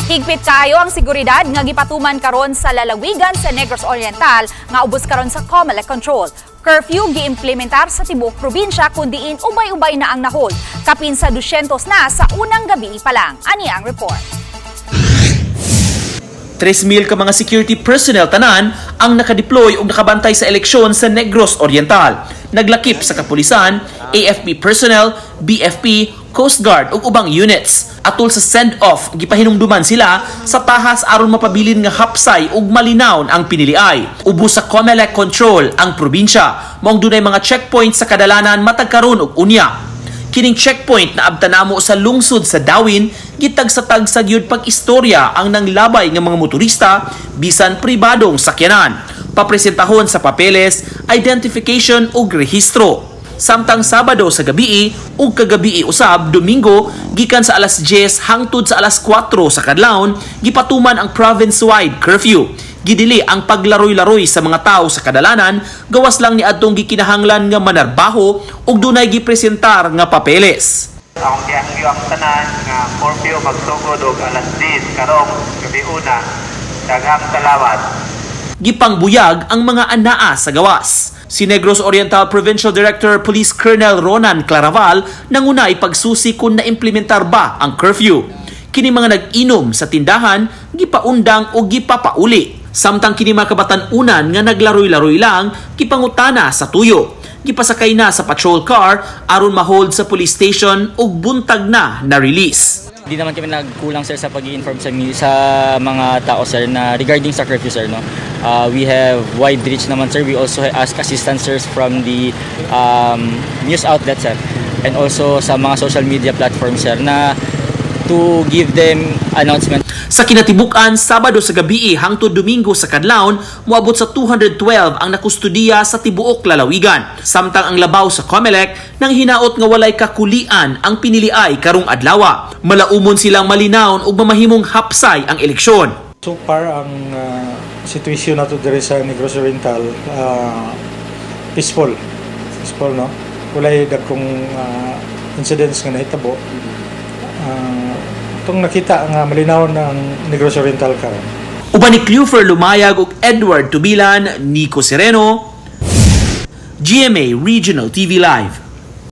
Higpit kaayo ang seguridad nga gipatuman karon sa lalawigan sa Negros Oriental nga ubos karon sa COMELEC control. Curfew giimplementar sa tibuok probinsya kun diin ubay-ubay na ang nahold. Kapin sa 200 na sa unang gabi pa lang. Ani ang report. 3,000 ka mga security personnel tanan ang nakadeploy ug nakabantay sa eleksyon sa Negros Oriental. Naglakip sa kapulisan, AFP personnel, BFP, Coast Guard ug ubang units. Atol sa send-off, gipahinumduman sila sa tahas aron mapabilin nga hapsay ug malinawon ang piniliay. Ubos sa COMELEC control ang probinsya. Maong dunay mga checkpoint sa kadalanan matag karon ug unya. Kining checkpoint na abta namo sa lungsod sa Dauin, gitagsa-tagsa gyud pag-istorya ang nanglabay nga mga motorista bisan pribadong sakyanan. Papresentahon sa papeles, identification ug rehistro. Samtang Sabado sa gabii ug kagabii usab Domingo, gikan sa alas 10 hangtod sa alas 4 sa kadlawon, gipatuman ang province-wide curfew. Gidili ang paglaroy-laroy sa mga tao sa kadalanan, gawas lang ni adtong gikinahanglan nga manarbaho ug dunay gipresentar nga papeles. Akong gihangyo ang tanan nga curfew magsugod og alas 10 karong gabi una. Daghang salamat. Gipangbuyag ang mga anaa sa gawas. Si Negros Oriental Provincial Director Police Colonel Ronan Claraval nangunay pagsusi kung naimplementar ba ang curfew. Kini mga nag-inom sa tindahan, gipaundang o gipapauli. Samtang kini mga kabatan-unan nga naglaroy-laroy lang, gipangutana sa tuyo. Gipasakay na sa patrol car aron mahold sa police station ug buntag na na release. Hindi naman kami nagkulang, sir, sa pag-inform sa mga tao, sir, na regarding sa curfew, sir, no. We have wide reach naman, sir. We also ask assistance, sir, from the news outlets, sir, and also sa mga social media platforms, sir, na to give them announcement. Sa kinatibuk-an, Sabado sa gabii hangtod Domingo sa kadlawon, moabot sa 212 ang nakustudiya sa tibuok lalawigan. Samtang ang labaw sa COMELEC nang hinaot nga walay kakulian ang piniliay karong adlawa. Malaumon silang malinawon ug mamahimong hapsay ang eleksyon. So far, ang situation nato diri sa Negros Oriental, peaceful. Peaceful, no? Walay dagkong incidents nga nahitabo. Itong nakita nga malinaw ng Negros Oriental karon. Uban ni Clufer Lumayag ug Edward Tubilan, Nico Sereno, GMA Regional TV Live.